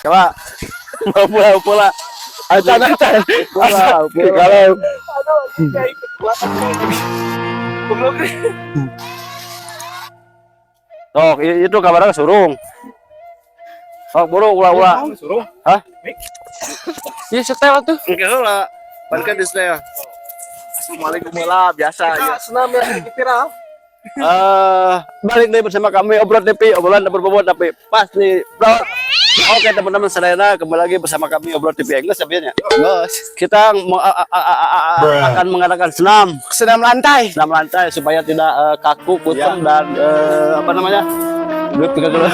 Coba. Pula pula. Acan acan. Pula pula. Kalau Sok, itu kabarnya surung. Sok buru ulah ulah. Suruh. Hah? Iya setel tuh. Engke heula. Pan kan di setel. Assalamualaikum lah biasa ya. Senam ya lagi viral. Eh, balik deh bersama kami Obrol TV, obrolan tak berbobot tapi pasti bro. Oke teman-teman sadayana, kembali lagi bersama kami Obrol TV English sebenarnya. Bos. Kita akan mengadakan senam, Senam lantai. senam lantai supaya tidak kaku, kutem dan apa namanya? Duit tiga kilo.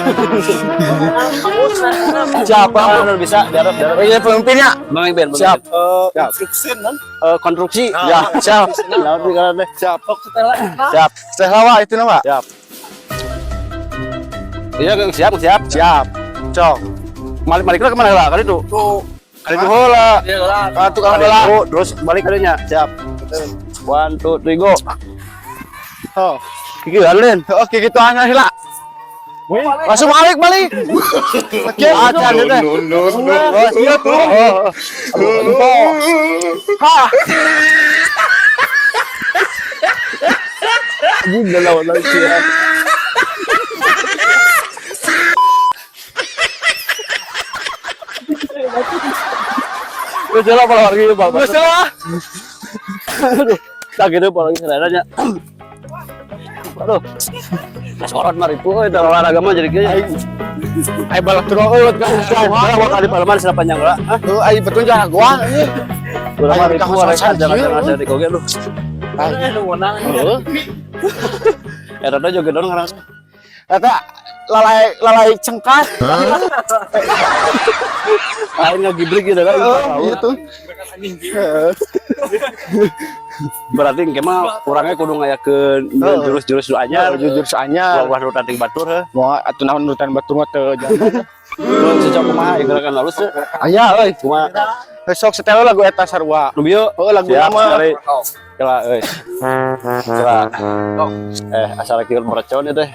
Siapa? Benar bisa, diharap, diharap. Iya pemimpinnya. Memimpin, Siap. memimpin. Siap. Instruksi non. Konstruksi. Ya, siap. Lawan di kanan deh. Siap. Siap. Teh lawa itu nama. Siap. Iya, siap, siap. Siap. Cok. Malik malik kemana lah kali itu? Tuh. Kali itu heula. Iya lah. Ah, tukang Kali bola. itu, terus balik kalinya. Siap. One, two, three, go. Oh. Kiki alin. Oke gitu aja lah. Langsung balik balik. Oke, Acan itu. No, no, no. Terus, Iya tuh. Oh, oh. Hah. Anjing lawan lagi ya. Terus jalan pola lagi, Pak. Terus lah. Aduh, tak gitu pola lagi seleranya. Aduh. Sorot mah ribu euy olahraga mah jadi kieu. Ayo balap terus kan. Wah, kali palaman sila panjang lah. Hah? Tuh, ayo betul jarak gua ini. Ulah mah Ayo, ribu kamu mereka sosan, jangan kieu. jangan dari koge lu. Lu menang. Heeh. Eta teh joget dong ngarang. Eta lalai lalai cengkat. Lain ngagibrik gitu kan. Oh, gitu. Berarti engke mah urangnya kudu ngayakeun jurus-jurus nu anyar. Jujur soalnya. Ulah ulah ting batur heuh. Mau atuh naon urutan batur mah teu jalan. Terus sejak kumaha ieu gerakan halus teh? Aya euy. Kumaha? Besok setel lagu eta sarua. Nu bieu? Oh, lagu Siap, nama. sekali. Kela euy. Kela. Eh, asal kieu mercon ieu teh.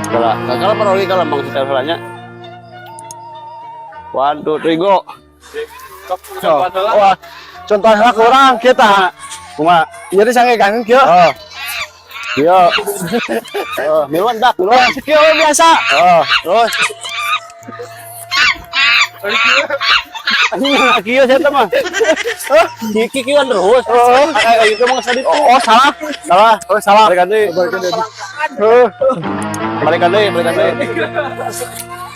Kela. Kalau paroli kalau mang setel heulanya. One, two, three, go. Wah, contohnya kurang kita. Kumaha? Jadi sange kangen kieu. Oh. Kieu. Oh, miluan dak, miluan. Kieu we biasa. Oh, terus. Anjing kieu saya mah. Kiki kieuan terus. Oh. Kayak gitu mah sadit. Oh, salah. Salah. Oh, salah. Balikan deui. Heuh. Balikan deui, balikan deui.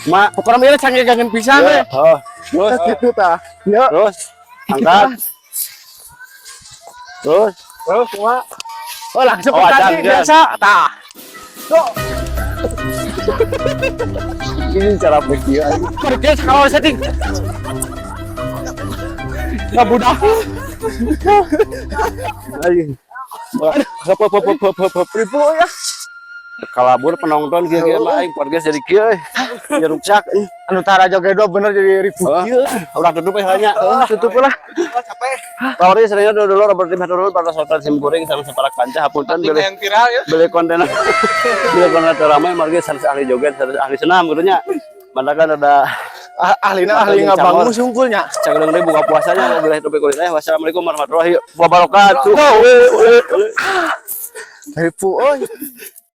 Ma, Pokoknya mah ieu sange kangen pisan we. oh, terus, Gitu tah. Yuk. terus, angkat. Terus, Terus cuma Oh, langsung Oh, ke acan, kaki acan. biasa. Tah. ini cara pikir. Kerja kalau setting. Nggak budak. Ayo. Hop hop hop hop hop hop. Ribu ya. Kalabur penonton kieu kieu mah aing podcast jadi kieu. Ya ruksak. Anu tara joget dua bener jadi ribu. Oh, udah tutup ya halnya. Oh, tutup lah. capek. Kawari seringnya dulu dulu Robert Tim dulu pada sultan sim kuring sama separak panca hapunten Tinggal beli yang viral ya. beli konten beli konten ramai margi harus ahli joget harus ahli senam gitu nya. Mana kan ada Ahlina ahli ngabangun sungkulnya. canggung deui buka puasanya wabillahi taufiq wal hidayah. Wassalamualaikum warahmatullahi wabarakatuh. Ribu oi.